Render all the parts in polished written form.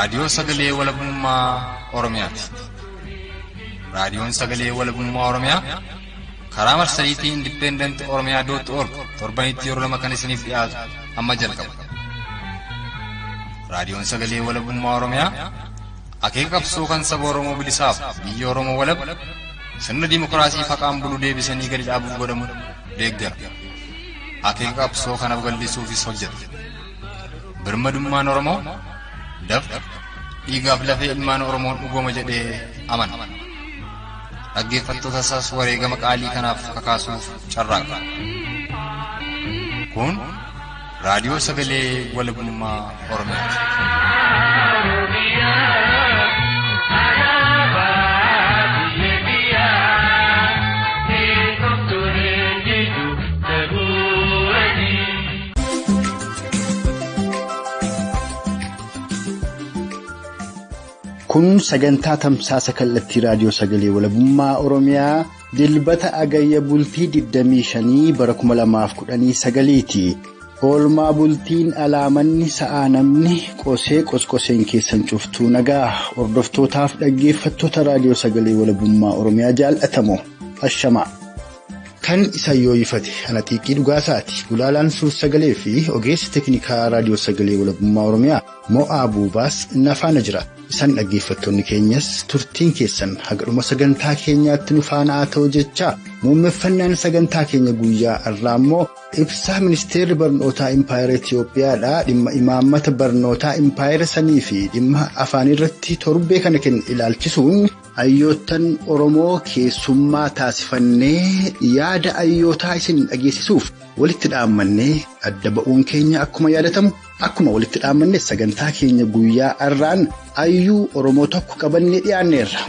Raadiyoo Sagalee Walabummaa Oromiyaati. Raadiyoon Sagalee Walabummaa Oromiyaa karaa marsariitii Independent Oromiyaa dot org torbanitti yeroo lama kan isiniif dhiyaatu amma jalqaba. Raadiyoon Sagalee Walabummaa Oromiyaa akeeka qabsoo kan saba Oromoo bilisaaf biyya Oromoo walab sirna dimookiraasii faqaan bulu deebisanii gadi dhaabuuf godhamu deeggara. Akeeka qabsoo kanaaf gallisuufis hojjeta. Birmadummaan Oromoo dafqa dhiigaaf lafee ilmaan Oromoon dhugooma jedhee amana. Dhaggeeffattoota isaas wareegama qaalii kanaaf kakaasuuf carraaqa. Kun raadiyoo sagalee walabummaa Oromiyaati. Kun sagantaa tamsaasa kallattii raadiyoo sagalee walabummaa Oromiyaa dilbata agayya bultii 25 bara 2019ti. Oolmaa bultiin alaamanni sa'aa namni qosee qosqoseen keessan cuftuu nagaa hordoftootaaf dhaggeeffattoota raadiyoo sagalee walabummaa Oromiyaa jaallatamoo ashamaa. Kan isa yooyifate ana xiiqii dhugaasaati. Gulaalaan suur-sagalee fi ogeessi teeknikaa raadiyoo sagalee walabummaa Oromiyaa Mo'aa Buubaas nafaana jira. Isaan dhaggeeffattoonni keenyas turtiin keessan haga dhuma sagantaa keenyaatti nu faana haa ta'u jechaa muummeffannaan sagantaa keenya guyyaa har'aa immoo ibsaa ministeerri barnootaa impaayera Itiyoophiyaadhaa dhimma imaammata barnootaa impaayera sanii fi dhimma afaan irratti torbee kana kennu ilaalchisuun hayyoottan Oromoo keessummaa taasifannee yaada hayyootaa isin dhageessisuuf walitti dhaammannee adda ba'uun keenya akkuma yaadatamu akkuma walitti dhaammanne sagantaa keenya guyyaa har'aan hayyuu Oromoo tokko qabannee dhiyaanneerra.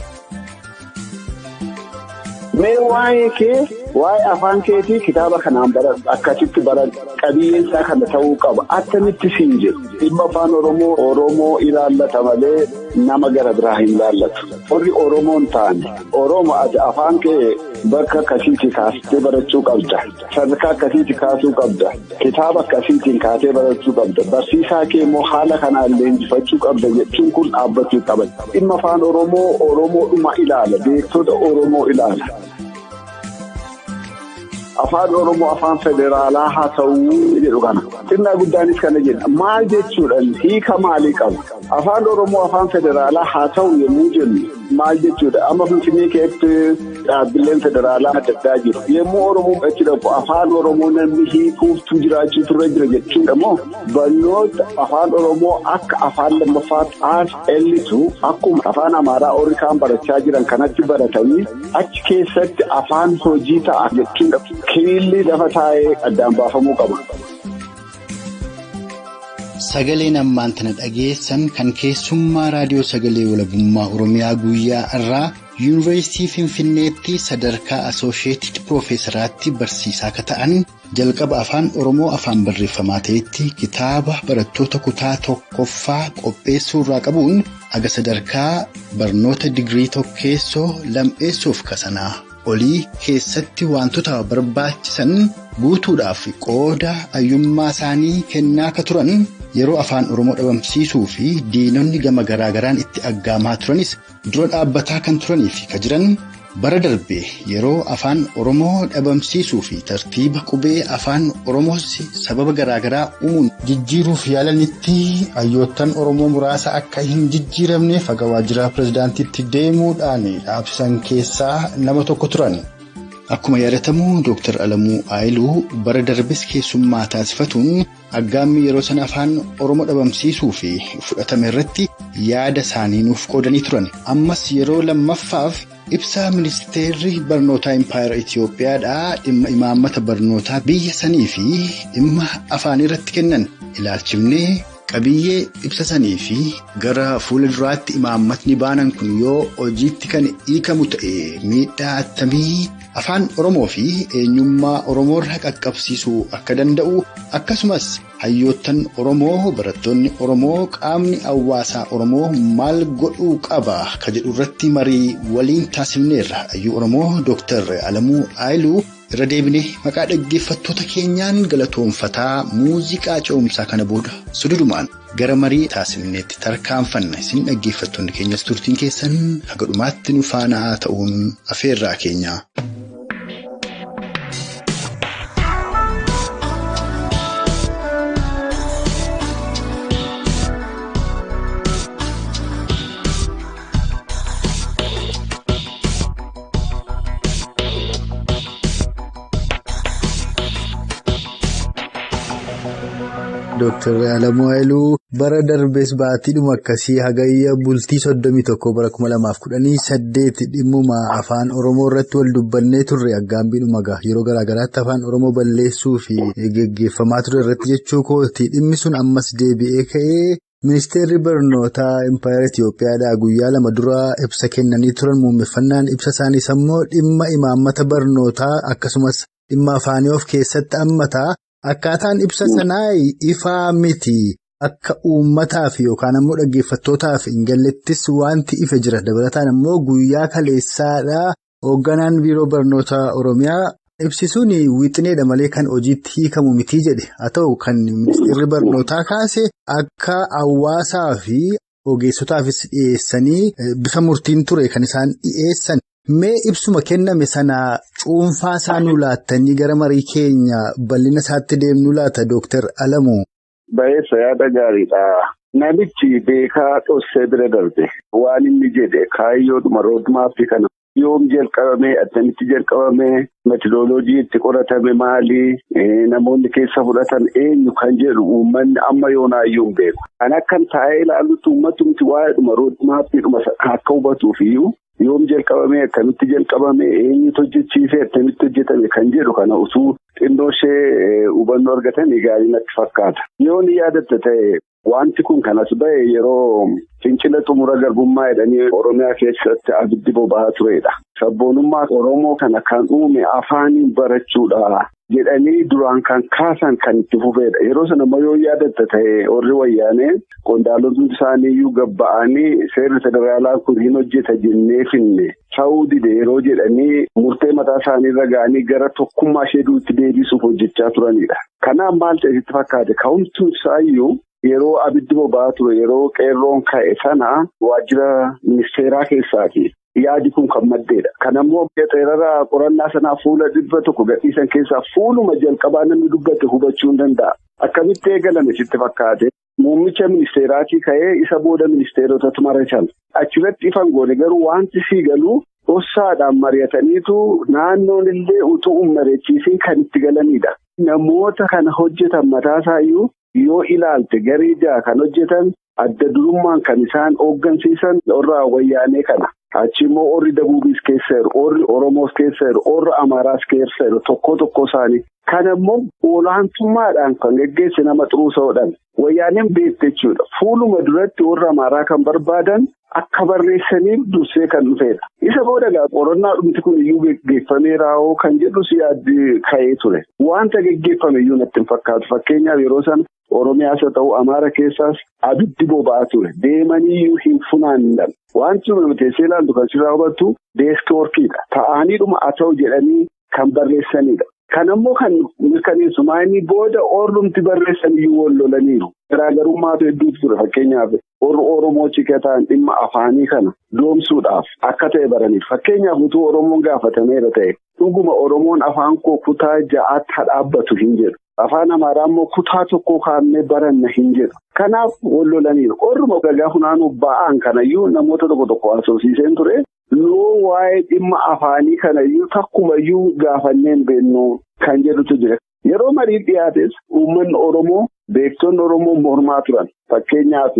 Mee waa'ee kee waa'ee afaan keetii kitaaba kanaan baradhu akkasitti baradhu qabiyyeen isaa kana ta'uu qaba attamitti siin jedhu dhimma afaan Oromoo Oromoo ilaallata malee nama gara biraa hin ilaallatu. Warri Oromoon taane Oromoo ati afaan kee bakka akkasiitii kaastee barachuu qabda. Sadarkaa akkasiitii kaasuu qabda. Kitaaba akkasiitiin kaatee barachuu qabda. Barsiisaa kee immoo haala kanaan leenjifachuu qabda jechuun kun dhaabbachuu qaba. Dhimma afaan Oromoo Oromoodhuma ilaala. Beektota Oromoo ilaala. Afaan Oromoo afaan federaalaa haa ta'uu jedhu kana. Xinnaa guddaanis kana jedha. Maal jechuudhaan hiika maalii qaba? Afaan Oromoo afaan federaalaa haa ta'u yommuu jennu maal jechuudha? Amma Finfinnee keessatti dhaabbileen federaalaa adda addaa jiru. Yommuu Oromoo achi dhaqu afaan Oromoo namni hiikuuftu jiraachuu turre jira jechuudha moo barnoota afaan Oromoo akka afaan lammaffaatti as ellitu akkuma afaan Amaaraa warri kaan barachaa jiran kanatti baratanii achi keessatti afaan hojii ta'a jechuudha. Kiilli lafa taa'ee addaan baafamuu qaba. Sagaleen ammaan tana dhageessan kan keessummaa raadiyoo sagalee walabummaa Oromiyaa guyyaa har'aa Yuunivarsiitii Finfinneetti sadarkaa Asoosheetid Piroofeesaraatti barsiisaa akka ta'an jalqaba afaan Oromoo afaan barreeffamaa ta'etti kitaaba barattoota kutaa tokkoffaa qopheessuu irraa qabuun haga sadarkaa barnoota digirii tokkeessoo lammeessuuf kasanaa. Olii keessatti wantoota barbaachisan guutuudhaaf qooda hayyummaa isaanii kennaa akka turan yeroo afaan Oromoo dhabamsiisuu fi diinonni gama garaagaraan itti aggaamaa turanis dura dhaabbataa kan turanii fi kan jiran bara darbe yeroo afaan Oromoo dhabamsiisuu fi tartiiba qubee afaan Oromoos sababa garaagaraa uumuun jijjiiruuf yaalanitti hayyoottan Oromoo muraasa akka hin jijjiiramneef haga waajjira pirezidaantiitti deemuudhaan dhaabsisan keessaa nama tokko turan. Akkuma yaadatamu Dooktar Alamuu Aayiluu bara darbes keessummaa taasifatuun aggaammii yeroo sana afaan Oromoo dhabamsiisuu fi fudhatame irratti yaada isaanii nuuf qoodanii turan. Ammas yeroo lammaffaaf ibsaa ministeerri barnootaa impaayera Itiyoophiyaadhaa dhimma imaammata barnootaa biyya sanii fi dhimma afaan irratti kennan ilaalchifnee qabiyyee ibsa sanii fi gara fuula duraatti imaammatni baanan kun yoo hojiitti kan hiikamu ta'e miidhaa attamii afaan Oromoo fi eenyummaa Oromoorra qaqqabsiisuu akka danda'u akkasumas Hayyoottan Oromoo, barattoonni Oromoo, qaamni hawaasaa Oromoo maal godhuu qaba ka jedhu irratti marii waliin taasifneerra. Hayyuu Oromoo Dooktar Alamuu Haayiluu irra deebinee maqaa dhaggeeffattoota keenyaan galatoonfataa muuziqaa ce'umsaa kana booda sududumaan gara marii taasifneetti tarkaanfanna. Isin dhaggeeffattoonni keenyas turtiin keessan haga dhumaatti nu faana ta'uun afeerraa keenya. Dooktar Alamuu Haayiluu bara darbees baatiidhuma akkasii hagayya bultii 31 bara 2018 dhimmuma afaan Oromoo irratti wal dubbannee turre aggaambiidhuma gaha yeroo garaagaraatti afaan Oromoo balleessuu fi geggeeffamaa ture irratti jechuu kooti dhimmi sun ammas deebi'ee ka'ee ministeerri barnootaa Impaayera Itiyoophiyaadhaa guyyaa lama dura ibsa kennanii turan muummeffannaan ibsa isaaniis ammoo dhimma imaammata barnootaa akkasumas dhimma afaanii of keessatti hammataa. Akkaataan ibsa sanaa ifaa miti. Akka uummataaf yookaan ammoo dhaggeeffattootaaf hin gallettis wanti ife jira. Dabalataan ammoo guyyaa kaleessaadhaa hoogganaan biiroo barnoota Oromiyaa ibsisuun wixineedha malee kan hojiitti hiikamu miti jedhe. Haa ta'u kan ministeerri barnootaa kaase akka hawaasaa fi ogeessotaafis dhiyeessanii bifa murtiin ture kan isaan dhiyeessan. Mee ibsuma kenname sana cuunfaa isaa nu laattanii gara marii keenya bal'ina isaatti deemnu laata Dooktar Alamuu? Baay'eessa yaada gaariidha. Namichi beekaa dhossee bira darbe waan inni jedhe kaayyoodhuma roodmaappii kana yoom jalqabame attamitti jalqabame meetirooloojii itti qoratame maali namoonni keessa fudhatan eenyu kan jedhu uummanni amma yoonaayyuu hin beeku. Kan akkan taa'ee ilaalutti uummatumti waa'eedhuma roodmaappiidhuma akka hubatuuf iyyuu. Yoom jalqabame akkamitti jalqabame eenyutu hojjechiise akkamitti hojjetame kan jedhu kana utuu xinnoo ishee hubannoo argatanii gaarii natti fakkaata. Yoo ni yaadatta ta'e wanti kun kanas ba'e yeroo fincila xumura garbummaa jedhanii Oromiyaa keessatti abiddi boba'aa turedha. Sabboonummaa Oromoo kana kan uume afaaniin barachuudha jedhanii duraan kan kaasan kan itti fufedha. Yeroo sana immoo yoo yaadatta ta'e warri wayyaanee qondaalotni isaaniiyyuu gabba'anii seerri federaalaa kun hin hojjeta jennee finne ta'uu dide yeroo jedhanii murtee mataa isaaniirra ga'anii gara tokkummaa ishee duutti deebisuuf hojjechaa turanidha. Kanaaf maal ta'e sitti fakkaate ka'umtuun isaayyuu yeroo abiddi boba'aa ture yeroo qeerroon ka'e sana waajjira ministeeraa keessaati. Yaadi kun kan maddeedha. Kanammoo xeerara qorannaa sanaa fuula 100 gadhiisan keessaa fuuluma jalqabaa namni dubbate hubachuu hin danda'a. Akkamitti eegalame sitti fakkaate? Muummicha ministeeraatii ka'ee isa booda ministeerotatu mari'atan. Achirratti ifan goone garuu wanti sii galuu dhossaadhaan mari'ataniitu naannoon illee utuu hin mari'achiisiin kan itti galanidha. Namoota kana hojjetan mataasaayyuu yoo ilaalte garee ja'a kan hojjetan adda durummaan kan isaan hooggansiisan warra wayyaanee kana. Achi immoo warri Dabuubiis keessa jiru, warri Oromoos keessa jiru, warri Amaaraas keessa jiru tokko tokko isaanii. Kana immoo olaantummaadhaan kan geggeesse nama xuruusoodhaan wayyaaneen beekte jechuudha. Fuuluma duratti warra Amaaraa kan barbaadan akka barreessaniif dursee kan dhufedha. Isa booda egaa qorannaa dhumti kun iyyuu geggeeffamee raawoo kan jedhus yaaddi ka'ee ture. Wanta geggeeffame iyyuu natti hin fakkaatu. Fakkeenyaaf yeroo sana Oromiyaas haa ta'u Amaara keessaas abiddi boba'aa ture. Deemaniyyuu hin funaannan. Wanti nuti teessee ilaallu kan sirraa hubattu deeskoorkiidha. Ta'aniidhuma haa ta'u jedhanii kan barreessanidha. Kanammoo kan mirkaneessu maayinii booda orrumti barreessaniyyuu wal lolaniiru. Garaagarummaatu hedduutu ture. Fakkeenyaaf warri Oromoo cikataan dhimma afaanii kana doomsuudhaaf akka ta'e baraniif. Fakkeenyaaf utuu Oromoon gaafatameera ta'e dhuguma Oromoon afaan koo kutaa ja'aatti haa dhaabbatu hin jedhu. Afaan Amaaraa immoo kutaa tokko kaa'amnee baranna hin jedhu. Kanaaf wal lolaniiru. Orruma ragaa funaanuu ba'aan kanayyuu namoota tokko tokko haasofsiiseen ture. Nuu waa'ee dhimma afaanii kanayyuu takkumayyuu gaafannee hin beeknu kan jedhutu jira. Yeroo marii dhiyaates uummanni Oromoo beektonni Oromoo mormaa turan. Fakkeenyaaf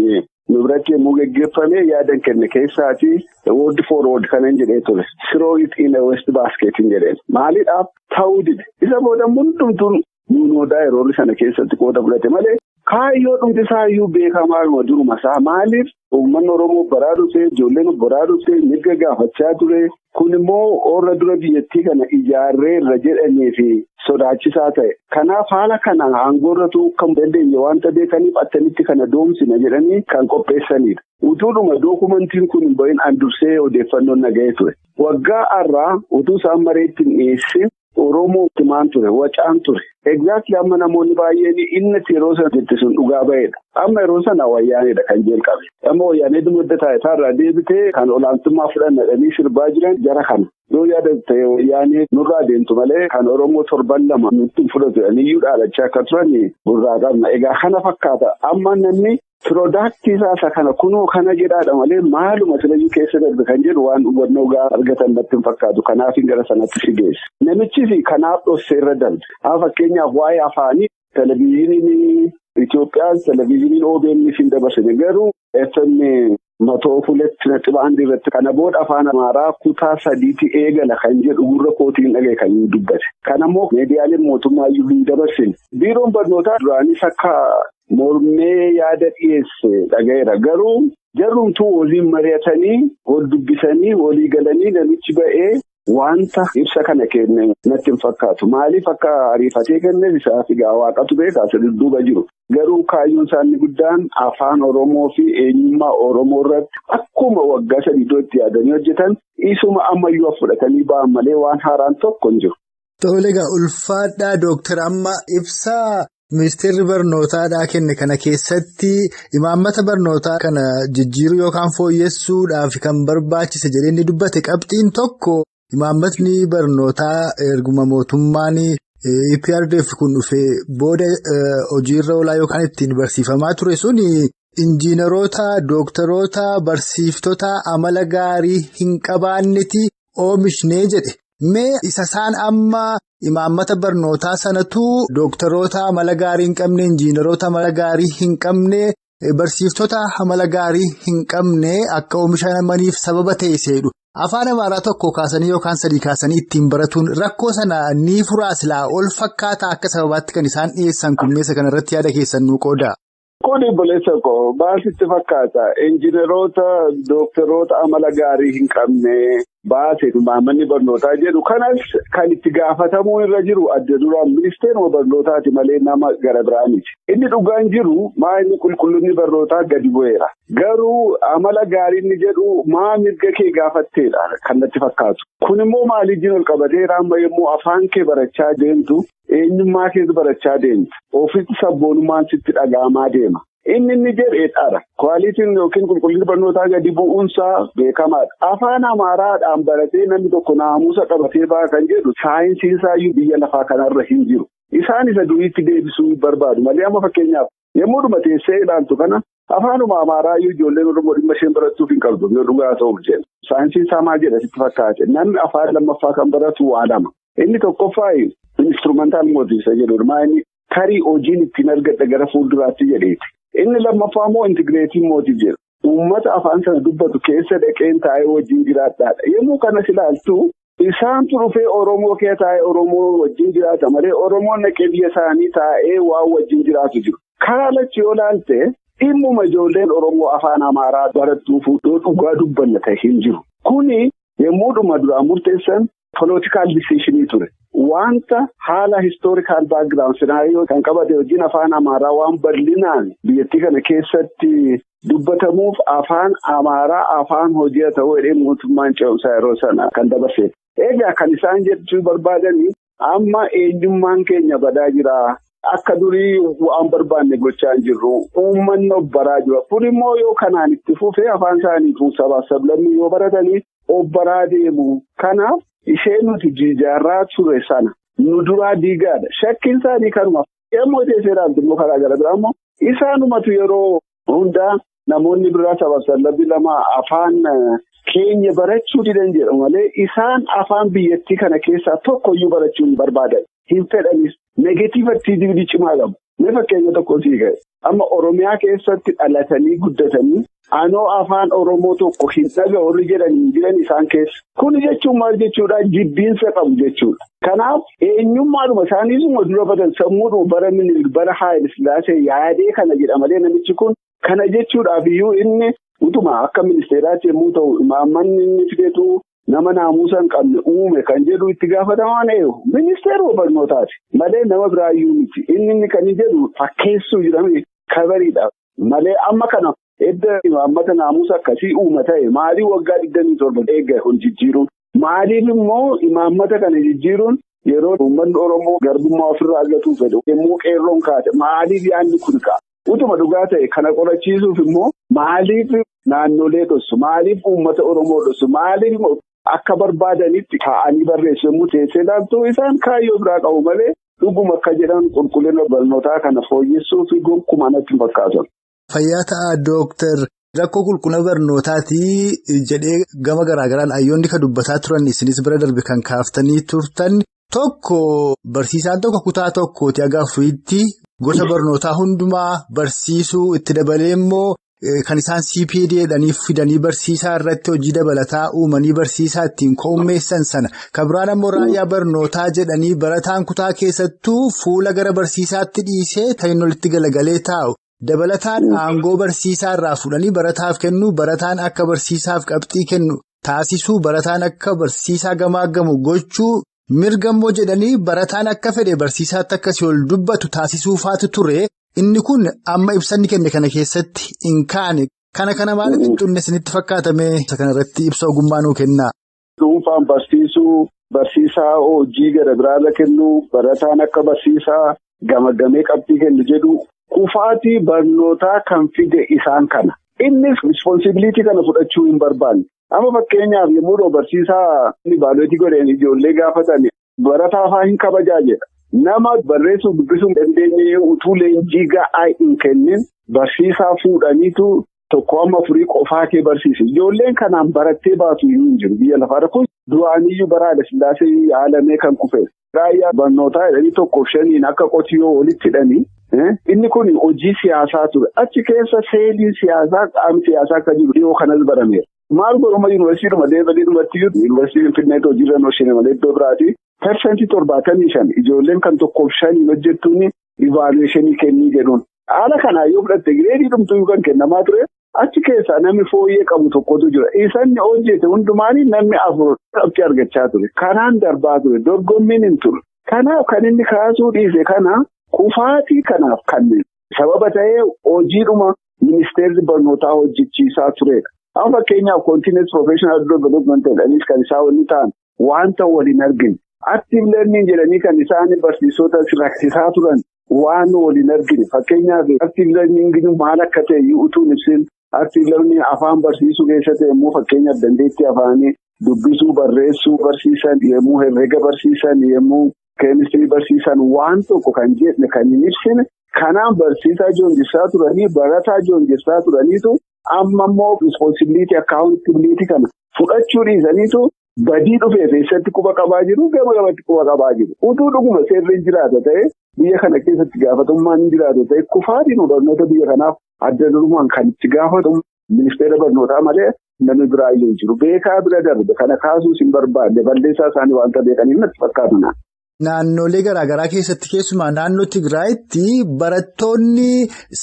nu biratti yommuu geggeeffame yaadan kenne keessaatii word for word kanan jedhee ture. Throw it in a waste basket hin jedheen. Maaliidhaaf ta'uu dide. Isa booda hundumtuun nuunoodaa yeroo sana keessatti qooda fudhate malee kaayyoo dhumti isaayyuu beekamaa duruma isaa maaliif uummanni Oromoo baraa dhufee ijoolleen baraa dhufee mirga gaafachaa ture Kun immoo warra dura biyyattii kana ijaarreerra jedhanii fi sodaachisaa ta'e. Kanaaf haala kana aangoorratu kan dandeenye waanta beekaniif attamitti kana doomsina jedhanii kan qopheessanidha. Utuudhuma dookumentiin kun hin bahin an dursee odeeffannoon nagahee ture. Waggaa har'aa utuu isaan mareetti hin dhiyeessin Oromoo timaan ture, wacaan ture. Egzaaktii amma namoonni baay'een inni yeroo sana jette sun dhugaa ba'eedha. Amma yeroo sana wayyaanedha kan jalqabe. Amma wayyaanee madda taayitaarraa deebitee kan olaantummaa fudhannadhanii sirbaa jiran jara kana. Yoo yaadatte wayyaanee nurraa deemtu malee kan Oromoo torban lama nutti fudhatu iyyuu dhaalachaa akka turan gurraa qabna. Egaa kana fakkaata. Amma namni piroodaaktii isaa kana kunoo kana jedhaadha malee maaluma silayyuu keessa darbe kan jedhu waan hubannoo gahaa argatan natti hin fakkaatu. Kanaaf gara sanatti si geesse. Namichis kanaaf dhossee irra darbe. Haa fakkeenyaaf waa'ee afaanii televezyiiniin Itoophiyaan televezyiiniin OBN hin dabarsine garuu FM matoo fuulletti 1.1 irratti kana booda afaan Amaaraa kutaa 3 eegala kan jedhu gurra kootiin dhagaye kan dubbate. Kanammoo miidiyaaleen mootummaayyuu hin dabarsine. Biiroon barnootaa duraanis akka mormee yaada dhiyeesse dhagayeera. Garuu jarrumtuu waliin mari'atanii wal dubbisanii walii galanii namichi ba'ee wanta ibsa kana kenne natti hin fakkaatu. Maaliif akka ariifatee kenneef isaaf egaa waaqatu beekaa isa dudduuba jiru. Garuu kaayyoon isaanii guddaan afaan Oromoo fi eenyummaa Oromoo irratti akkuma waggaa 3 iddoo yaadanii hojjetan isuma ammayyuu fudhatanii ba'an malee waan haaraan tokko hin jiru. Tole egaa ulfaadhaa Dooktar amma ibsaa Ministeerri barnootaadhaa kenne kana keessatti imaammata barnootaa kana jijjiiruu yookaan fooyyessuudhaaf kan barbaachise jedhee inni dubbate qabxiin tokko imaammatni barnootaa erguma mootummaan EPRDF kun dhufee booda hojiirra oolaa yookaan ittiin barsiifamaa ture suni injiinaroota, dooktaroota, barsiiftota amala gaarii hin qabaanneti oomishnee jedhe. Mee isa isaan amma imaammata barnootaa sanatu dooktaroota amala gaarii hin qabne, injiinaroota amala gaarii hin qabne, barsiiftota amala gaarii hin qabne akka oomishamaniif sababa ta'e seedhu. Afaan Amaaraa 1 kaasanii yookaan 3 kaasanii ittiin baratuun rakkoo sana ni furaa silaa ol fakkaata akka sababaatti kan isaan dhiyeessan kumneessa kanarratti yaada keessan nuu qooda. Kun obboleessa koo baasitti fakkaata. Injiinaroota, dooktaroota amala gaarii hin qabne baase imaammanni barnootaa jedhu kanas kan itti gaafatamuu irra jiru adda duraan ministeeruma barnootaati malee nama gara biraaniti. Inni dhugaan jiru maa inni qulqullinni barnootaa gadi bu'eera. Garuu amala gaarii inni jedhu maa mirga kee gaafatteedha kan natti fakkaatu. Kun immoo maaliijiin ol qabateera amma yommuu afaan kee barachaa deemtu eenyummaa kees barachaa deemtu. Ofitti sabboonummaan sitti dhaga'amaa deema. Inni jedhee dhaara. Kwaalitiin yookiin qulqullinni barnootaa gadi bu'uunsaa beekamaadha. Afaan Amaaraadhaan baratee namni tokko naamusa qabatee ba'a kan jedhu saayinsiin isaayyuu biyya lafaa kanarra hin jiru. Isaan isa duriitti deebisuu barbaadu malee amma fakkeenyaaf yommuu dhuma teessee ilaaltu kana afaanuma Amaaraayyuu ijoolleen Oromoo dhimma isheen barattuuf hin qabdu yoo dhugaa ta'uuf jedhu. Saayinsiin isaa maal jedha sitti fakkaate namni afaan lammaffaa kan baratu waa lama. Inni tokkoffaa instrumental motives jedhu inni tarii hojiin ittiin argadha gara fuulduraatti jedheeti. Inni lammaffaa immoo intigireetii mootif jedhu. Uummata afaan sana dubbatu keessa dhaqeen taa'ee wajjin jiraadhaadha. Yommuu kanas ilaaltu isaantu dhufee Oromoo kee taa'ee Oromoo wajjin jiraata malee Oromoon dhaqee biyya isaanii taa'ee waan wajjin jiraatu jiru. Karaa lachi yoo ilaalte dhimmuma ijoolleen Oromoo afaan Amaaraa barattuuf yoo dhugaa dubbanna ta'e hin jiru. Kuni yommuu dhuma duraan murteessan political decision ture. Wanta haala historical background scenario kan qabate wajjin afaan Amaaraa waan bal'inaan biyyattii kana keessatti dubbatamuuf afaan Amaaraa afaan hojii ta'uu jedhee mootummaan ce'umsaa yeroo sana kan dabarse. Egaa kan isaan jechuu barbaadanii amma eenyummaan keenya badaa jira. Akka durii waan barbaanne gochaa hin jirru. Uummanni of baraa jira. Kun immoo yoo kanaan itti fufee afaan isaaniif sabaaf sablammii yoo baratanii of baraa deemu. Kanaaf isheen nuti ijaarraa ture sana nu duraa diigaadha. Shakkiin isaanii kanuma. Yommuu teessee ilaaltu immoo karaa gara biraa immoo isaanumatu yeroo hundaa namoonni biraa sabaaf sablammii lama afaan keenya barachuu didan jedhamu malee isaan afaan biyyattii kana keessaa tokkoyyuu barachuu hin barbaadan. Hin fedhanis negeetiiv actiivii cimaa qabu. Mee fakkeenya tokko sii ka'e. Amma Oromiyaa keessatti dhalatanii guddatanii anoo afaan Oromoo tokko hin dhaga'u warri jedhanii jiran isaan keessa. Kun jechuun maal jechuudha? Jibbiinsa qabu jechuudha. Kanaaf eenyummaadhuma isaaniisuma dura badan sammuudhuma bara Minilik bara Haayile Sillaasee yaadee kana jedha malee namichi kun kana jechuudhaaf iyyuu inni utuma akka ministeeraatti yommuu ta'u imaammanni inni fidetu Nama naamusa hin qabne uume kan jedhu itti gaafatamaan eenyu ministeeruma barnootaati. Malee nama biraayyuu miti. Inni kan jedhu fakkeessuu jedhame kabariidha. Malee amma kana edda imaammata naamusa akkasii uuma ta'e maaliif waggaa 27 eegga kun jijjiiruun? Maaliif immoo imaammata kana jijjiiruun yeroo uummanni Oromoo garbummaa ofirraa argatuu fedhu yommuu qeerroon kaate maaliif yaadni kun ka'a? Utuma dhugaa ta'e kana qorachiisuuf immoo maaliif naannolee dhossu? Maaliif uummata Oromoo dhossu? Maaliif akka barbaadanitti taa'anii barreessu yommuu teessee ilaaltu isaan kaayyoo biraa qabu malee dhuguma akka jedhan qulqullina barnootaa kana fooyyessuu fi gonkumaa natti hin fakkaatan. Fayyaa ta'aa Dooktar rakkoo qulqullina barnootaatii jedhee gama garaagaraan hayyoonni kan dubbataa turan isinis bira darbe kan kaaftanii turtan tokko barsiisaan tokko kutaa tokkooti haga afuriitti gosa barnootaa hundumaa barsiisuu itti dabalee immoo. Kan isaan CPD jedhanii fidanii barsiisaa irratti hojii dabalataa uumanii barsiisaa ittiin koommeessan sana. Kan biraan ammoo raayyaa barnootaa jedhanii barataan kutaa keessattuu fuula gara barsiisaatti dhiisee kan inni walitti galagalee taa'u. Dabalataan aangoo barsiisaa irraa fuudhanii barataaf kennu, barataan akka barsiisaaf qabxii kennu taasisuu, barataan akka barsiisaa gamaaggamu gochuu, mirga immoo jedhanii barataan akka fedhe barsiisaatti akkasii ol dubbatu taasisuufaatu ture. Inni kun amma ibsanni kenne kana keessatti hin kaane. Kana maaliif hin xunne isinitti fakkaatame? Isa kanarratti ibsa ogummaa nuu kennaa. Dhuunfaan barsiisuu, barsiisaa hojii gara biraarra kennuu, barataan akka barsiisaa gamagamee qabxii kennu jedhu kufaatii barnootaa kan fide isaan kana. Innis rispoonsibiliitii kana fudhachuu hin barbaanne. Amma fakkeenyaaf yommuu barsiisaa baalootii godheen ijoollee gaafatan barataa fa'aa hin kabajaa jedha. Nama barreessuu dubbisuu dandeenye utuu leenjii ga'aa hin kennin barsiisaa fuudhaniitu tokko amma afurii qofaa kee barsiise. Ijoolleen kanaan barattee baatu iyyuu hin jiru biyya lafaarra kun duraaniyyuu bara Haayilasillaasee yaalamee kan kufe. Raayyaa barnootaa jedhanii 1-5 akka qotiyoo walitti hidhanii inni kun hojii siyaasaa ture. Achi keessa seeliin siyaasaa qaamni siyaasaa akka jiru dhiyoo kanas barameera. Maal godhuma yuunivarsiitiidhuma deebiin dhumatti yuunivarsiitii Finfinneetti hojiirra nooshinee malee iddoo biraati. 75% ijoolleen kan 1-5 hojjettuun ivaaluweeshinii kennii jedhuun. Haala kanaa yoo fudhatte gireedii dhumtuu kan kennamaa ture achi keessaa namni fooyyee qabu tokkotu jira. Isanni hojjete hundumaanii namni 4 qabxii argachaa ture. Kanaan darbaa ture. Dorgommiin hin ture. Kanaaf kan inni kaasuu dhiise kana kufaatii kanaaf kan sababa ta'ee hojiidhuma ministeerri barnootaa hojjechiisaa turedha. Amma fakkeenyaaf continuous professional development jedhaniis kan isaan waliin ta'an wanta waliin arginu. Active learning jedhanii kan isaan barsiisota rakkisaa turan waan waliin arginu. Fakkeenyaaf active learning maal akka ta'e utuu hin ibsin active learning afaan barsiisuu keessatti immoo fakkeenyaaf dandeettii afaanii dubbisuu barreessuu barsiisan yommuu herrega barsiisan yommuu keemistirii barsiisan waan tokko kan jedhne kan hin ibsine kanaan barsiisaa joonjessaa turanii barataa joonjessaa turaniitu amma immoo rispoonsibiliitii akkaawuntibiliitii kana fudhachuu dhiisaniitu. Badii dhufee keessatti quba qabaa jiru gama gamatti quba qabaa jiru. Utuu dhuguma seerri jiraata ta'e biyya kana keessatti gaafatamummaan jiraata ta'e kufaatiin barnoota biyya kanaaf adda durummaan kan itti gaafatamu ministeera barnootaa malee namni biraayyuu jiru. Beekaa bira darbe kana kaasuus hin barbaanne balleessaa isaanii waanta beekaniif natti fakkaatuna. Naannolee garaagaraa keessatti keessumaa naannoo Tigraayitti barattoonni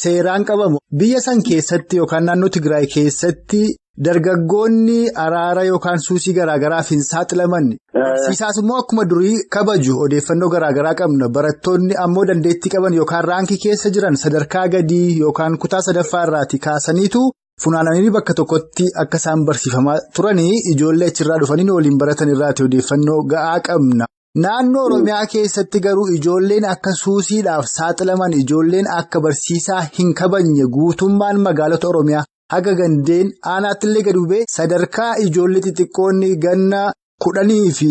seeraan qabamu. Biyya san keessatti yookaan naannoo Tigraay keessatti dargaggoonni araara yookaan suusii garaagaraaf hin saaxilaman. Barsiisaas immoo akkuma durii kabaju odeeffannoo garaagaraa qabna. Barattoonni ammoo dandeettii qaban yookaan raankii keessa jiran sadarkaa gadii yookaan kutaa sadaffaa irraati kaasaniitu funaananii bakka tokkotti akka isaan barsiifamaa turanii ijoollee achirraa dhufanii waliin baratan irraati odeeffannoo ga'aa qabna. Naannoo Oromiyaa keessatti garuu ijoolleen akka suusiidhaaf saaxilaman ijoolleen akka barsiisaa hin kabajne guutummaan magaalota Oromiyaa haga gandeen aanaatti illee gadi bu'ee sadarkaa ijoollee xixiqqoonni ganna 10 fi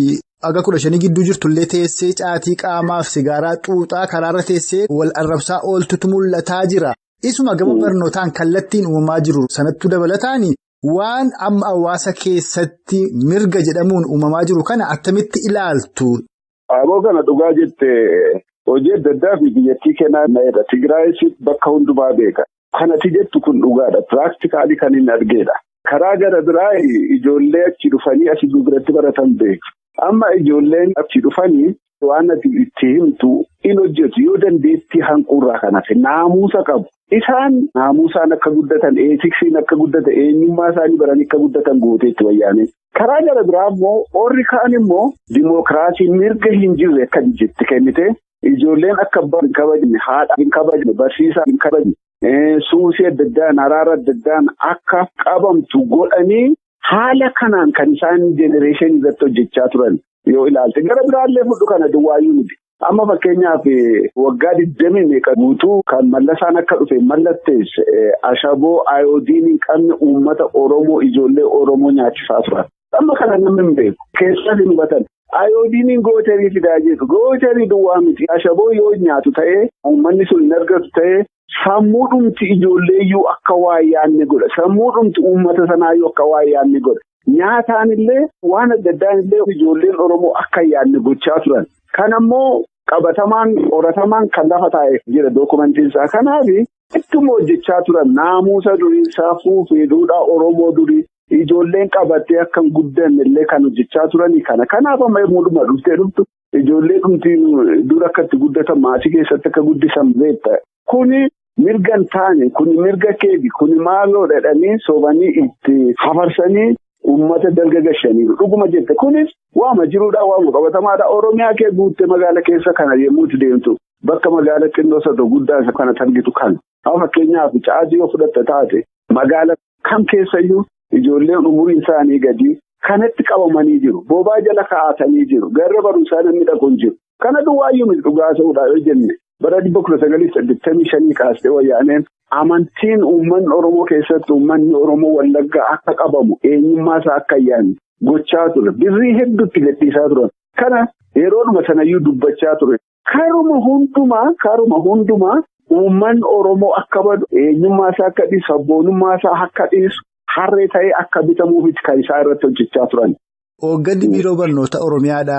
haga 15 gidduu jirtullee teessee caatii qaamaaf sigaaraa xuuxaa karaarra teessee wal arrabsaa ooltutu mul'ataa jira. Isuma gama barnootaan kallattiin uumamaa jiru sanattuu dabalataan. Waan amma hawaasa keessatti mirga jedhamuun uumamaa jiru kana attamitti ilaaltu? Aboo kana dhugaa jette hojii adda addaa fi biyyattii kennaa na'edha. Tigraayis bakka hundumaa beeka. Kanati jettu kun dhugaadha. Piraaktikaalii kan hin argeedha. Karaa gara biraa ijoollee achi dhufanii asii biratti baratan beeku. Amma ijoolleen achi dhufanii waan ati itti himtu In hojjetu yoo dandeettii hanquurraa kanaaf naamusa qabu. Isaan naamusaan akka guddatan, eetiksiin akka guddatan, eenyummaa isaanii baranii akka guddatan gooteetti wayyaaneen. Karaa gara biraa immoo warri kaan immoo dimookiraasii mirga hin jirre akka itti kennite ijoolleen akka abbaa hin kabajne, haadha hin kabajne, barsiisaa hin kabajne, suusii adda addaan, araara adda addaan akka qabamtu godhanii haala kanaan kan isaan jenereeshinii irratti hojjechaa turan yoo ilaalte. Gara biraallee fudhu kana duwwaayyuu miti. Amma fakkeenyaaf waggaa 20 guutuu kan mallasaan akka dhufe mallattees ashaboo ayoodiin hin qabne uummata Oromoo ijoollee Oromoo nyaachisaa turan. Amma kana namni hin beeku. Keessas hin hubatan. Ayoodiiniin gootarii fidaa jedhu. Gootarii duwwaa miti. Ashaboo yoo nyaatu ta'ee uummanni sun hin argatu ta'ee sammuu dhumti ijoolleeyyuu akka waa yaadne godha. Sammuu dhumti uummata sanaayyuu akka waa yaadne godha. Nyaataan illee waan adda addaan illee ijoolleen Oromoo akka yaadne gochaa turan. Kanammoo qabatamaan qoratamaan kan lafa taa'e jira dookumentiin isaa. Kanaaf ittuma hojjechaa turan naamusa durii safuu fi duudhaa Oromoo durii ijoolleen qabattee akka hin guddanne illee kan hojjechaa turanii kana. Kanaaf amma yommuu dhuftee dhuftu ijoollee dhumti dura akka itti guddatan maatii keessatti akka guddisan beekta. Kuni mirga hin taane, kuni mirga keeti, kuni maaloo dhadhanii sobanii itti hafarsanii uummata dalga gashaniiru. Dhuguma jette kunis waama jiruudha, waama qabatamaadha. Oromiyaa kee guuttee magaala keessa kana yommuu itti deemtu bakka magaala xinnoo isa guddaa isa kana targitu kana. Amma fakkeenyaaf caatii yoo fudhatta taate magaala kam keessayyuu ijoolleen umuriin isaanii gadi kanatti qabamanii jiru. Boobaa jala kaa'atanii jiru. Garra barumsaa namni dhaqu hin jiru. Kana duwwaayyuu miti dhugaa ta'uudhaa yoo jenne bara 1985 kaastee wayyaaneen amantiin uummanni Oromoo keessatti uummanni Oromoo Wallaggaa akka qabamu eenyummaa isaa akka yaadne gochaa ture. Birrii hedduutti gadhiisaa turan. Kana yeroodhuma sanayyuu dubbachaa ture. Karuma hundumaa uummanni Oromoo akka badu eenyummaa isaa akka dhiisu, sabboonummaa isaa akka dhiisu, harree ta'ee akka bitamuuf kan isaa irratti hojjechaa turan. Hoogganni Biiroo Barnoota Oromiyaadha.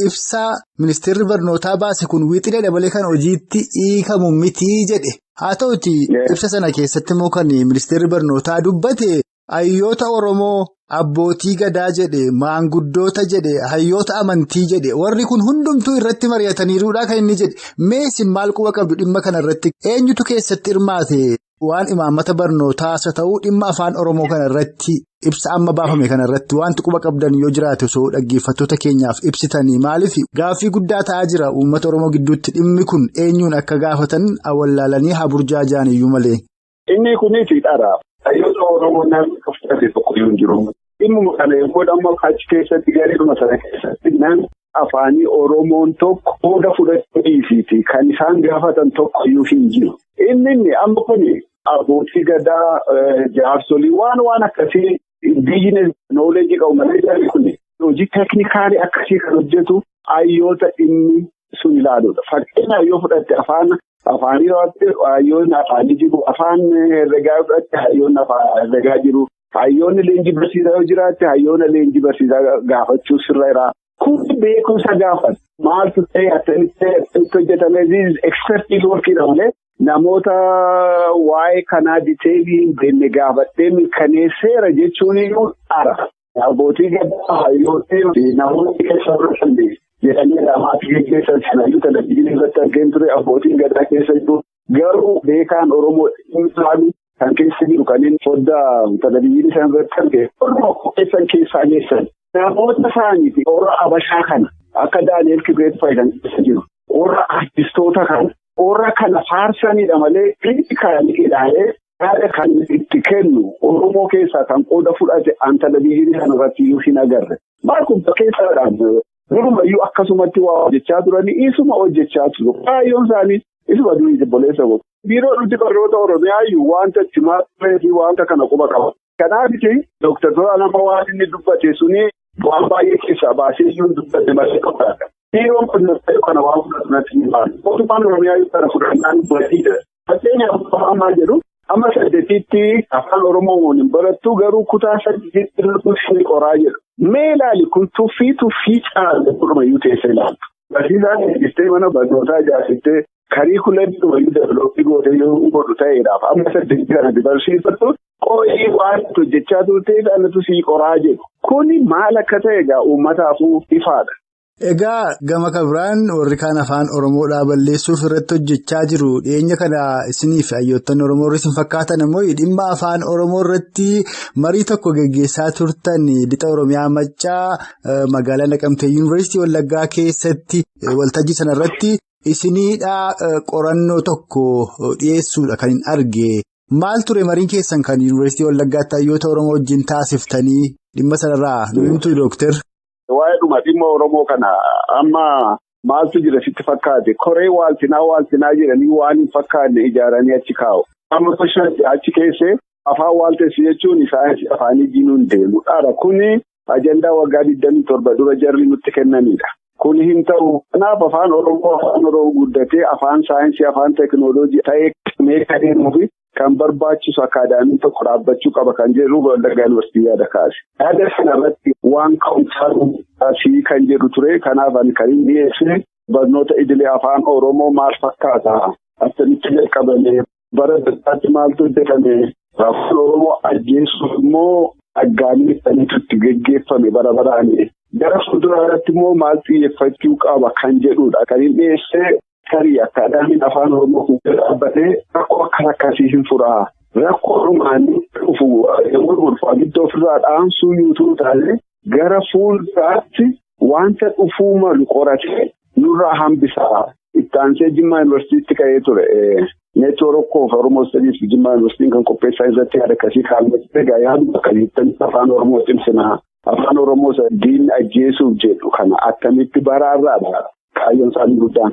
Ibsaa ministeerri barnootaa baase kun wixinee dabalee kan hojiitti hiikamu miti jedhe. Haa ta'uti ibsa sana keessatti immoo kan ministeerri barnootaa dubbate hayyoota Oromoo abbootii gadaa jedhe, maanguddoota jedhe, hayyoota amantii jedhe warri kun hundumtuu irratti mari'ataniiruudha kan inni jedhe. Mee isin maal quba qabdu dhimma kana irratti eenyutu keessatti hirmaate waan imaammata barnootaas haa ta'uu dhimma afaan Oromoo kana irratti ibsa amma baafame kana irratti wanti quba qabdan yoo jiraate osoo dhaggeeffattoota keenyaaf ibsitanii maaliif gaaffii guddaa ta'aa jira uummata Oromoo gidduutti dhimmi kun eenyuun akka gaafatan awwaalanii haa burjaajaan iyyuu malee. Inni kunis dhara. Hayyoota Oromoo namni fudhate tokko hin jiru. Dhimma kana yommuu amma achi keessatti gareedhuma sana keessatti namni afaanii Oromoon tokko qooda fudhachuu kan isaan gaafatan tokko iyyuu hin jiru. Inni amma kuni abbootii gadaa jaarsolii waan akkasii indigenous knowledge qabu malee jarri kun hojii teeknikaalii akkasii kan hojjetu hayyoota inni sun ilaaluudha. Fakkeenyaaf yoo fudhatte afaanii hayyoonni afaanii jiru, afaan herregaa fudhatte hayyoonni herregaa jiru, hayyoonni leenjii barsiisaa yoo jiraatte hayyoonni leenjii barsiisaa gaafachuu sirra jira. Kun beekumsa gaafata. Maaltu ta'e attamitti hojjetame ekspertii workiidha malee namoota waa'ee kanaa diteelii hin beekne gaafadhee mirkaneesseera jechuun iyyuu dhara. Abbootii gadaa hayyoonni namoonni keessa fudhatan jedhanii maatii geggeessan sanayyuu televizyiinii irratti argeen ture abbootiin gadaa keessa jiru. Garuu beekaan Oromoo ilaalu kan keessa jiru kanneen foddaa televizyiinii sana irratti argee Oromoo keessan keessaa geessan. Namoota isaaniiti warra Abashaa kana akka Daani'el Kibreet fayyadamu keessa jiru. Warra artistoota kana warra kana faarsanidha malee kiriitikaanii ilaalee yaada kan itti kennu Oromoo keessaa kan qooda fudhate an televizyiinii sana irratti iyyuu hin agarre. Maal kun keessadhaan durumayyuu akkasumatti waa hojjechaa turanii isuma hojjechaa turu. Kaayyoon isaanii isuma durii obboleessa godhu. Biiroo nuti barnoota Oromiyaa iyyuu wanta cimaa turee fi wanta kana quba qaba. Kanaaf Dooktar Tolaa nama waan inni dubbate suni waan baay'ee keessaa baasee iyyuu dubbate malee qofaadha. Biiroon barnoota kana waan fudhatu natti hin baanu. Mootummaan Oromiyaa iyyuu kana fudhannaan badiidha. Fakkeenyaaf afaan maal jedhu amma 8tti afaan Oromoo hin barattu garuu kutaa 8tti irratti qoraa jedhu. Mee ilaali kun tuffii caalu dhumayyuu teessee ilaaltu. Barsiisaan eeggistee mana barnootaa ijaarsistee kariikulamii dhumayyuu develooppii gootee yoo godhu ta'eedhaaf amma 8 kanatti barsiifattu qooyii waan hojjechaa turteef anatu sii qoraa jedhu. Kuni maal akka ta'e egaa uummataafuu ifaadha. Egaa gama kabiraan warri kaan afaan Oromoodhaa balleessuuf irratti hojjechaa jiru. Dhiyeenya kana isiniif hayyoottan Oromoo irratti fakkaatan immoo dhimma afaan Oromoo irratti marii tokko geggeessaa turtan lixa Oromiyaa Maccaa magaalaa Naqamtee Yuunivarsiitii Wallaggaa keessatti waltajjii sanarratti isiniidhaa qorannoo tokko dhiyeessuudha kan hin arge. Maal ture mariin keessan kan Yuunivarsiitii Wallaggaatti hayyoota Oromoo wajjin taasiftanii dhimma sanarraa nu himtu Dooktar? Waa'ee dhuma dhimma Oromoo kana amma maaltu jira sitti fakkaate koree waaltinaa jedhanii waan hin fakkaanne ijaaranii achi kaa'u. Amma achi keessee afaan waaltessi jechuun saayinsii afaanii jinuun deemudha. Kuni ajandaa waggaa 27 dura jarri nutti kennanidha. Kun hin ta'u. Kanaaf afaan Oromoo guddatee afaan saayinsii afaan teekinooloojii ta'ee meeshaa deemuufi kan barbaachisu akaadaamiin tokko dhaabbachuu qaba kan jedhu Wallaggaa Yuunivarsiitii yaada kaase. Yaada sana irratti waan ka'umsaa kan jedhu ture. Kanaaf ani kan hin dhiyeessine barnoota idilee afaan Oromoo maal fakkaata? Attamitti jalqabame? Bara daddaatti maaltu hojjetame? Afaan Oromoo ajjeesuuf immoo aggaamii itti geggeeffame bara baraani. Gara fuulduraatti immoo maal xiyyeeffachuu qaba kan jedhudha. Kan hin dhiyeesse tarii akaadaamiin afaan Oromoo kun dhaabbatee rakkoo akkas akkasii hin furaa. Rakkoo dhumaanii dhufu yommuu dhufu abidda ofirraa dhaamsuu yuutuu taate gara fuulduraatti wanta dhufuu malu qoratee nurraa hambisaa. Itti aansee Jimmaa Yuunivarsiitiitti ka'ee ture. Neetwoorkii of Oromoo Studies Jimmaa Yuunivarsiitiin kan qopheessaa irratti yaada akkasii kaa'amee egaa yaaduma akkasitti afaan Oromoo cimsinaa. Afaan Oromoo diinni ajjeesuuf jedhu kana akkamitti baraarraadha kaayyoon isaanii guddaan.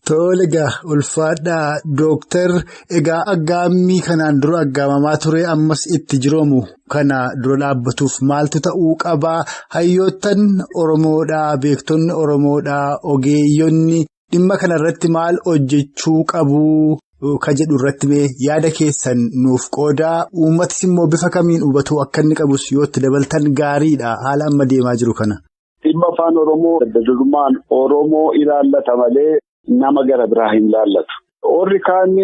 Tole egaa ulfaadhaa Dooktar egaa aggaammii kanaan dura aggaamamaa ture ammas itti jiroomu kana dura dhaabbatuuf maaltu ta'uu qabaa? Hayyoottan Oromoodhaa, beektonni Oromoodhaa, ogeeyyonni dhimma kanarratti maal hojjechuu qabu ka jedhu irratti yaada keessan nuuf qoodaa. Uummatis immoo bifa kamiin hubatu akka inni qabus yoo itti dabaltan gaariidha haala amma deemaa jiru kana. Dhimma afaan Oromoo adda durummaan Oromoo ilaallata malee. Nama gara biraa hin laallatu. Warri kaan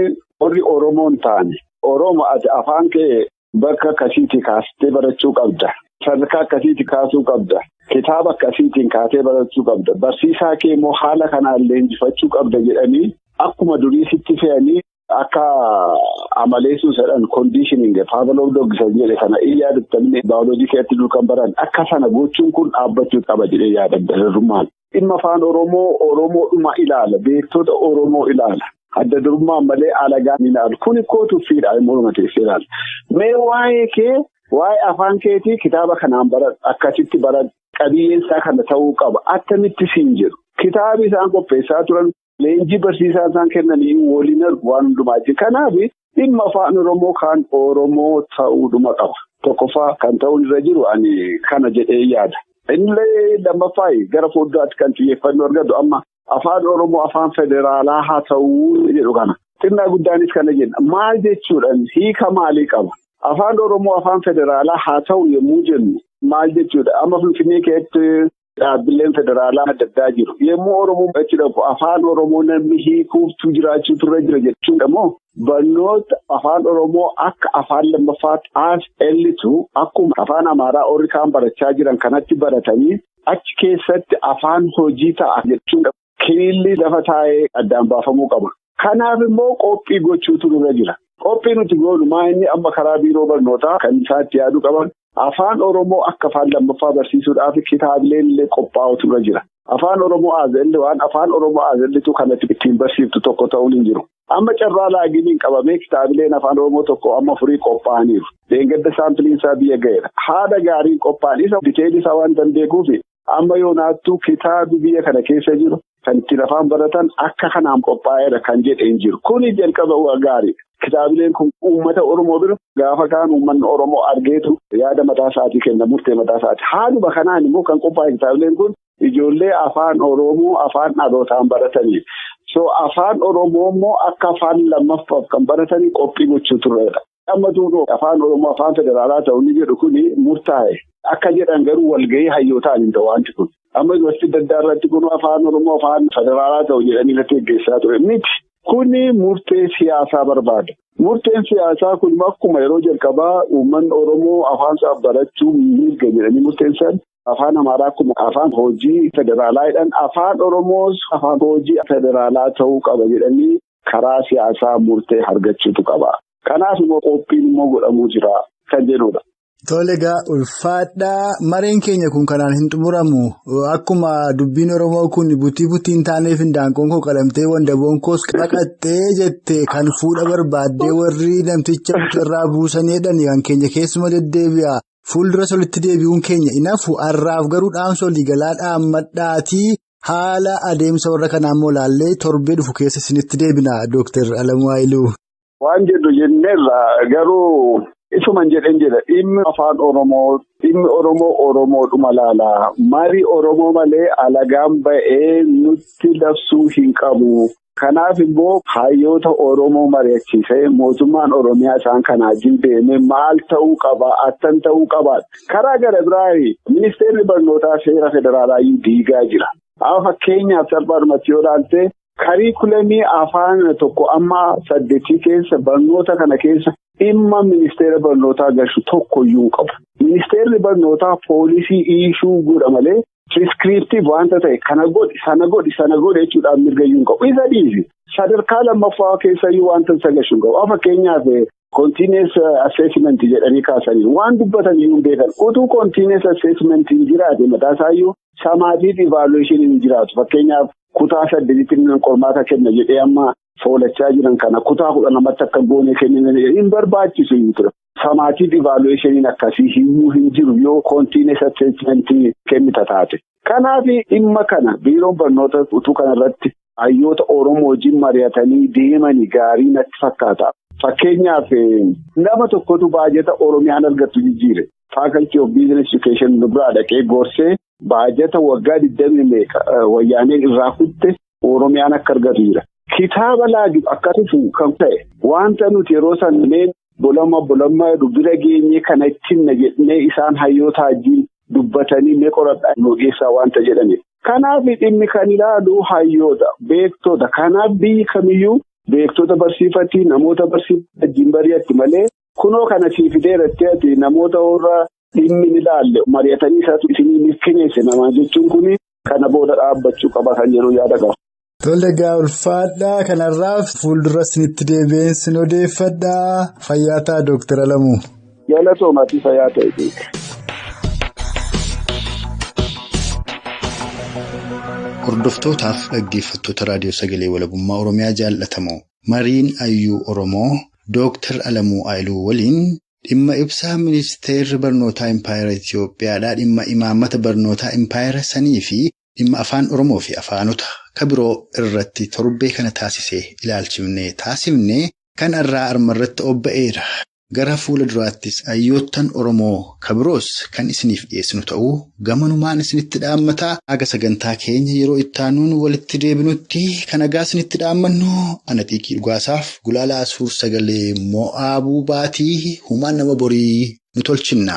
warri Oromoo hin taane Oromoo ati afaan kee bakka akkasiitii kaastee barachuu qabda. Sadarkaa akkasiitii kaasuu qabda. Kitaaba akkasiitiin kaasee barachuu qabda. Barsiisaa kee immoo haala kanaan leenjifachuu qabda jedhanii akkuma durii sitti fe'anii akka amaleessuu jedhan conditioning Pavlov doggisan jedhe kana in yaadatamne baayoloojii keessatti dur kan baran akka sana gochuun kun dhaabbachuu qaba jedhee yaada dararummaan. Dhimma afaan Oromoo Oromoodhuma ilaala. Beektota Oromoo ilaala. Adda durummaan malee alagaa ni ilaalu. Kuni kootu fiidha morma teessee ilaala. Mee waa'ee kee waa'ee afaan keetii kitaaba kanaan baradhu akkasitti baradhu qabiyyeen isaa kana ta'uu qaba. Attamitti siin jedhu. Kitaabi isaan qopheessaa turan leenjii barsiisaa isaan kennanii waliin argu waan hundumaa jiru. Kanaaf dhimma afaan Oromoo kan Oromoo ta'uudhuma qaba. Tokkoffaa kan ta'uun irra jiru ani kana jedhee yaada. Inni lammaffaa gara fuulduraatti kan xiyyeeffannoo argatu amma afaan Oromoo afaan federaalaa haa ta'uu jedhu kana. Xinnaa guddaanis kana jenna. Maal jechuudhaan hiika maalii qaba? Afaan Oromoo afaan federaalaa haa ta'u yommuu jennu maal jechuudha? Amma Finfinnee keessatti dhaabbileen federaalaa adda addaa jiru. Yommuu Oromoo achi dhaqu afaan Oromoo namni hiikuuftu jiraachuutu irra jira jechuudha moo? Barnoota afaan Oromoo akka afaan lammaffaatti as ellitu akkuma afaan Amaaraa warri kaan barachaa jiran kanatti baratanii achi keessatti afaan hojii ta'a jechuudha. Kiliilli lafa taa'ee addaan baafamuu qaba. Kanaaf immoo qophii gochuutu nurra jira. Qophii nuti goonu maa inni amma karaa biiroo barnootaa kan isaatti yaaduu qaban afaan Oromoo akka afaan lammaffaa barsiisuudhaaf kitaabileen illee qophaa'utu irra jira. Afaan Oromoo azelli waan afaan Oromoo azellitu kanatti ittiin barsiiftu tokko ta'uun hin jiru. Amma carraa laaginiin qabamee kitaabileen afaan Oromoo tokko amma furii qophaa'aniiru. Deeggarsa saampiliin isaa biyya ga'eera. Haala gaariin qophaa'an isa diteelii isaa waan dandeekuufi amma yoonaattuu kitaabi biyya kana keessa jiru kan ittiin afaan baratan akka kanaan qophaa'eera kan jedhe hin jiru. Kuni jalqaba gaariidha. Kitaabileen kun uummata Oromoo bira gaafa kaan uummanni Oromoo argeetu yaada mataa isaatii kenna murtee mataa isaati. Haaluma kanaan immoo kan qophaa'e kitaabileen kun ijoollee afaan Oromoo afaan dhalootaan baratanii. So afaan Oromoo immoo akka afaan lammaffaaf kan baratanii qophii gochuu turredha. Amma tuunoo afaan Oromoo afaan federaalaa ta'u ni jedhu kuni murtaa'e. Akka jedhan garuu walgahii hayyootaan hin ta'u wanti kun. Amma yuunivarsiitii adda addaa irratti kun afaan Oromoo afaan federaalaa ta'u jedhanii irratti geggeessaa ture miti. Kuni murtee siyaasaa barbaada. Murteen siyaasaa kun akkuma yeroo jalqabaa uummanni Oromoo afaan isaa barachuu mirga jedhanii murteessan afaan Amaaraa akkuma afaan hojii federaalaa jedhan afaan Oromoos afaan hojii federaalaa ta'uu qaba jedhanii karaa siyaasaa murtee argachuutu qaba. Kanaaf immoo qophiin immoo godhamuu jira kan jedhudha. Tole egaa ulfaadhaa mareen keenya kun kanaan hin xumuramu akkuma dubbiin Oromoo kun butii butiin taaneef hindaanqoon koo qalamtee wandaboon koos baqattee jette kan fuudha barbaaddee warri namticha irraa buusanii jedhani kan keenya keessuma deddeebi'a. Fuuldura solitti deebi'uun keenya inafu har'aaf garuu dhaamsa waliigalaa dhaammadhaatii haala adeemsa warra kanaa immoo laallee torbee dhufu keessa isinitti deebina Dooktar Alamuu Haayiluu. Waan jedhu jenneerra garuu. Isuman jedheen jedha dhimmi afaan Oromoo dhimmi Oromoo Oromoodhuma laala. Marii Oromoo malee alagaan ba'ee nutti labsuu hin qabu. Kanaaf immoo hayyoota Oromoo mari'achiisee mootummaan Oromiyaa isaan kanaa deemee maal ta'uu qaba attan ta'uu qaba. Karaa gara biraa ministeerri barnootaa seera federaalaa diigaa jira. Amma fakkeenyaaf salphaadhumatti yoo ilaalte kariikulamii afaan tokko amma 8 keessa barnoota kana keessa. Dhimma ministeera barnootaa gashu tokkoyyuu hin qabu. Ministeerri barnootaa poolisii iishuu godha malee piriskiriiptiif waanta ta'e kana godhi sana godhi sana godhi jechuudhaan mirgayyuu hin qabu. Isa dhiisi. Sadarkaa lammaffaa keessayyuu waanta isa gashu hin qabu. Fakkeenyaaf continuous assessment jedhanii kaasanii waan dubbatan iyyuu hin beekan. Utuu continuous assessment hin jiraate mataa isaayyuu summative evaluation hin jiraatu. Fakkeenyaaf kutaa 8tti qormaata kenna jedhee amma. Foolachaa jiran kana kutaa 12tti akka goone kennan hin barbaachisu hin ture. Summative evaluationiin akkasii hiyyuu hin jiru yoo continuous assessment kennita taate. Kanaaf dhimma kana biiroon barnoota utuu kanarratti hayyoota Oromoo wajjin mari'atanii deemanii gaarii natti fakkaata. Fakkeenyaaf nama tokkotu baajata Oromiyaan argattu jijjiire. Faculty of Business Education biraa dhaqee gorsee baajata waggaa 20 wayyaanee irraa kutte Oromiyaan akka argatu jira. Kitaaba laagi akka tufu kan ta'e wanta nuti yeroo saneen bolama dubbira geenye kana ittiin jedhnee isaan hayyoota wajjin dubbatanii mee qoradhaa nu geessaa wanta jedhani. Kanaaf dhimmi kan ilaalu hayyoota beektota kanaaf biyyi kamiyyuu beektota barsiifatti namoota barsiifatti wajjin bari'atti malee kunoo kana sii fideeratti namoota warra dhimmi ni ilaalle mari'atanii isaatu isinii mirkaneesse namaa jechuun kuni kana booda dhaabbachuu qaba kan jedhu yaada qaba. Tole egaa ulfaadhaa kanarraaf fuuldura isinitti deebi'een sin odeeffadhaa fayyaa ta'a Dooktar Alamuu. Galatoomaa fayyaa ta'e. Hordoftootaaf dhaggeeffattoota raadiyoo sagalee walabummaa Oromiyaa jaallatamoo mariin hayyuu Oromoo Dooktar Alamuu Haayiluu waliin dhimma ibsaa ministeerri barnootaa Impaayera Itiyoophiyaadhaa dhimma imaammata barnootaa Impaayera sanii fi dhimma afaan Oromoo fi afaanota kabiroo irratti torbee kana taasisee ilaalchifnee taasifnee kan irraa armarratti obba'eera. Gara fuula duraattis hayyoottan Oromoo kabiroos kan isiniif dhiyeessinu ta'uu gamanumaan isinitti dhaammataa. Haga sagantaa keenya yeroo ittaanuun walitti deebinutti kan nagaa isinitti dhaammannu ana xiiqii dhugaasaaf gulaalaa suur sagalee mo'aabuu baatii humaan nama borii nu tolchinna.